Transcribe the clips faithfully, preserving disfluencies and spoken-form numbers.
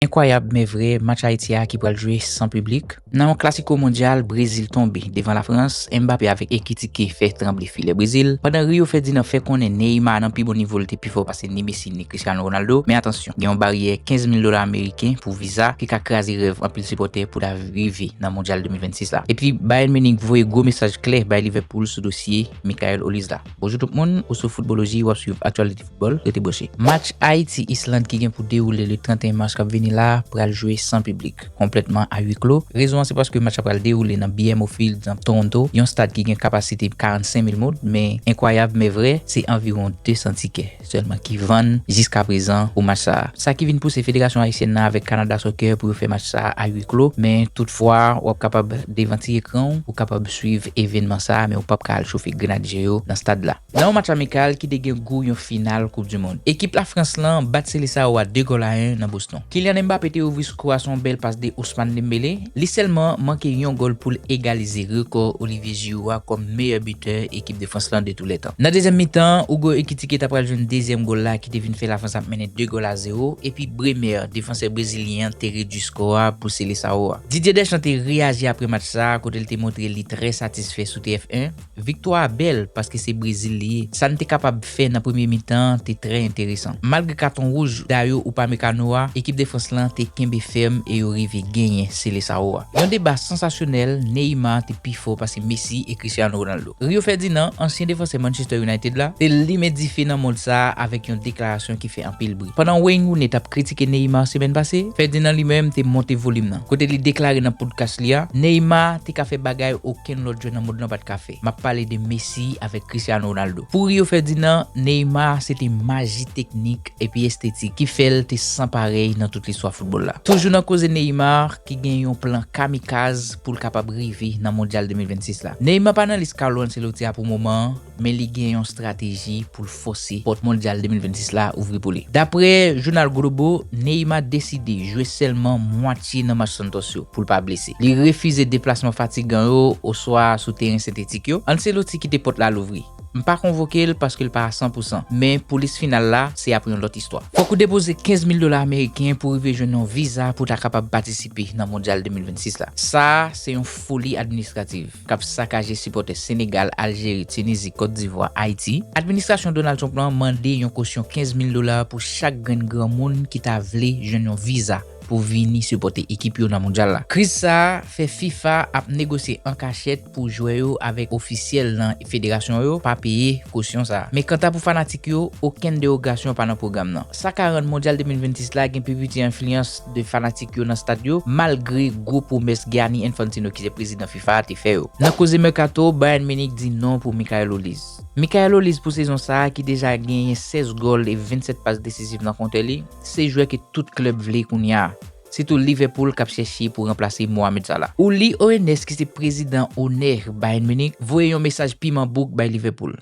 Enkwayab men vrè, match Ayiti a ki pral jwe san piblik. Nan yon klasiko mondyal, Brezil tonbe devan Lafrans, Mbappé avèk Ekitike fè tranble filè Brezil, pandan Rio Ferdinand fè konnen Neymar nan pi bon nivo l te pi fò pase ni Messi ni Cristiano Ronaldo. Men atansyon, gen yon baryè kenz mil dola ameriken pou viza ki ka kraze rèv anpil sipòtè pou ta rive nan mondyal de mil vennsis la. Epi Bayern Munich voye gwo mesaj klè bay Liverpool sou dosye Michael Olise la. Bonjou tout moun, ou sou Footballogy, w ap swiv aktyalite foutbòl, rete branche. Match Ayiti-Islande ki gen pou dewoule le trannteyen mas k ap vini la pral jwe san piblik, konplètman a huis clos. Rezon an se paske match la pral dewoule nan B M O Field nan Toronto, yon stad ki gen kapasite karannsenk mil moun, men enkwayab men vrè, se anviwon de san tikè sèlman ki vann jiskaprezan pou match sa a. Sa ki vin pouse Federasyon Ayisyèn nan avèk Canada Soccer pou yo fè match sa a a huis clos, men toutfwa, w ap kapab devan ti ekran w, ou kapab swiv evènman sa a, men ou p ap ka al chofe grenadye yo nan stad la. Nan yon match amikal ki te gen gou yon final Koup di Mond, ekip Lafrans lan bat Selesawo a de gòl a en nan Boston. Kylian Mbappé te ouvri sko a sou yon bèl pas de Ousmane Dembélé. Li sèlman manke yon gòl pou l egalize rekò Olivier Giroud a kòm meyè bitè ekip de Frans lan de tou lè tan. Nan dezyèm mitan, Hugo Ekitike ta pral jwenn dezyèm gòl la ki te vin fè Lafrans ap mennen de gòl a zewo, epi Bremer, defansè brezilyen an, te redui skò a pou Selesawo a. Didier Deschamps te reyaji apre match sa a, kote l te montre li trè satisfè sou T F en. Viktwa a bèl paske se Brezil li ye. Sa n te kapab fè nan premye mitan an te trè enteresan. Malgre katon wouj Dayot Upamecano a, ekip de Frans lan te kenbe fèm e yo rive genyen Selesawo a. Yon deba sansasyonèl, Neymar te pi fò pase Messi e Cristiano Ronaldo. Rio Ferdinand, ansyen defansè Manchester United la, te limen dife nan mond sa a avèk yon deklarasyon ki fè anpil bri. Pandan Wayne Rooney t ap kritike Neymar semèn pase, Ferdinand li menm te monte volim nan, kote li deklare nan podcast li a, Neymar te ka fè bagay okenn lòt jwè nan mond lan pa t ka fè. M ap pale de Messi avèk Cristiano Ronaldo. Pou Rio Ferdinand, Neymar se te maji teknik epi estetik ki fè l te san parèy nan tout listwa foutbòl la. Toujou nan koze Neymar ki gen yon plan kamikaz pou l kapab rive nan Mondyal de mil vennsis la. Neymar pa nan lis Carlo Ancelotti a pou moman an, men li gen yon estrateji pou l fòse pòt Mondyal de mil vennsis la ouvri pou li. Daprè jounal Globo, Neymar deside jwe sèlman mwatye nan match Santos yo pou l pa blese. Li refize deplasman fatigan yo oswa sou teren sentetik yo. Ancelotti kite pòt la louvri. M pa konvoke l paske l pa a san pou san, men pou lis final la, se ap yon lòt istwa. Fòk ou depoze kenz mil dola ameriken pou rive jwenn yon viza pou ta kapab patisipe nan Mondyal de mil vennsis la. Sa a, se yon foli administrativ k ap sakaje sipòtè Senegal, Aljeri, Tinizi, Kòtdivwa, Ayiti. Administrasyon Donald Trump lan mande yon kosyon kenz mil dola pou chak grenn granmoun ki ta vle jwenn yon viza pou vini sipòte ekip yo nan mondyal la. Kriz sa a fè fifa ap negosye an kachèt pou jwè yo avèk ofisyèl nan federasyon yo pa peye kosyon sa a. Men kanta pou fanatik yo, okenn dewogasyon pa nan pwogram nan. Sa ka rann Mondyal de mil vennsis la gen pi piti enfliyans de fanatik yo nan stad yo, malgre gwo pwomès Gianni Infantino, ki se prezidan fifa a, te fè yo. Nan koze mèkato, Bayern Munich di non pou Michael Olise. Michael Olise pou sezon sa a, ki deja genyen sèz gòl e vennsèt pas desiziv nan kontè li, se jwè ke tout klèb vle kounye a. Sitou Liverpool k ap chèche pou ranplase Mohamed Salah. Uli Hoeneß, ki se prezidan onè Bayern Munich, voye yon mesaj piman bouk bay Liverpool.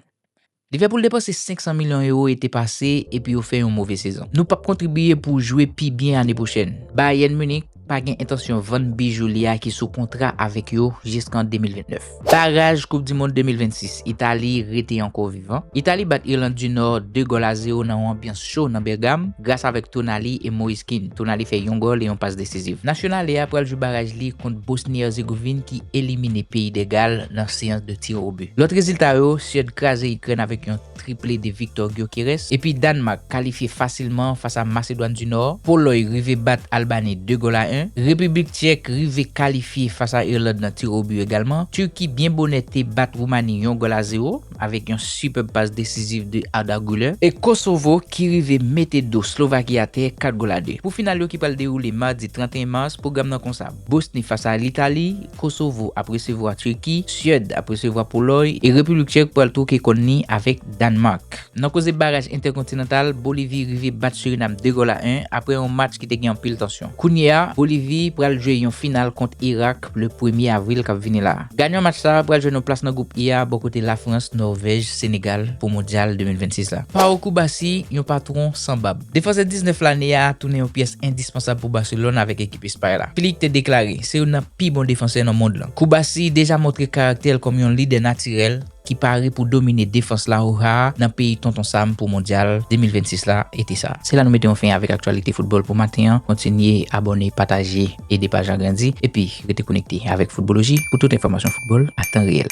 Liverpool depanse senk san milyon ewo ete pase epi yo fè yon move sezon. Nou p ap kontribiye pou jwe pi byen ane pwochèn. Bayern Munich pa gen entansyon vann bijou li a ki sou kontra avèk yo jiskan de mil vennèf. Baraj Koup di Mond de mil vennsis, Itali rete ankò vivan. Itali bat Irland di Nò de gòl a zewo nan yon anbyans cho nan Bergame, gras avèk Tonali e Moise Kean. Tonali fè yon gòl e yon pas desiziv. Nasyonale a pral jwe baraj li kont Bosni Herzegovin ki elimine Pays de Galles nan seyans de tir au but. Lòt rezilta yo, Syèd kraze Ikrèn avèk yon triple de Viktor Gyökeres, epi Dànmak kalifye fasilman fas a Masedwàn di Nò. Polòy rive bat Albani de gòl a en. Repiblik Tchèk rive kalifye fas a Irland nan tir au but egalman. Tiki byen bonè te bat Woumani yon gòl a zewo avèk yon sipèb pas desiziv de Arda Güler. E Kosovo ki rive mete do Slovaki atè kat gòl a de. Pou final yo ki pral dewoule madi trannteyen mas, pwogram nan konsa: Bosni fas a Litali, Kosovo ap resevwa Tiki, Syèd ap resevwa Polòy, e Repiblik Tchèk pral twoke kòn li avèk Dànmak. Nan koze baraj entèkontinantal, Bolivi rive bat Surinam de gòl a en apre yon match ki te gen anpil tansyon. Kounye a, Bolivi pral jwe yon final kont Irak le premye avril k ap vini la a. Ganyan match sa a pral jwenn yon plas nan gwoup I a bò kote Lafrans, Nòvèj, Senegal pou Mondyal de mil vennsis la. Pau Cubarsí, yon patwon san bab. Defansè diznèf lane a tounen yon pyès endispansab pou Barcelone avèk ekip Espay la. Flick te deklare, se youn nan pi bon defansè nan mond lan. Cubarsí deja montre karaktè l kòm yon lidè natirèl, ki pare pou domine defans La Roja nan peyi Tonton Sam pou Mondyal de mil vennsis la, ete sa. Se la nou mete yon fen avèk aktyalite foutbòl pou maten an. Kontinye abòne, pataje, ede paj la grandi, epi rete konekte avèk Foutbòloji pou tout enfòmasyon foutbòl a tan reyèl.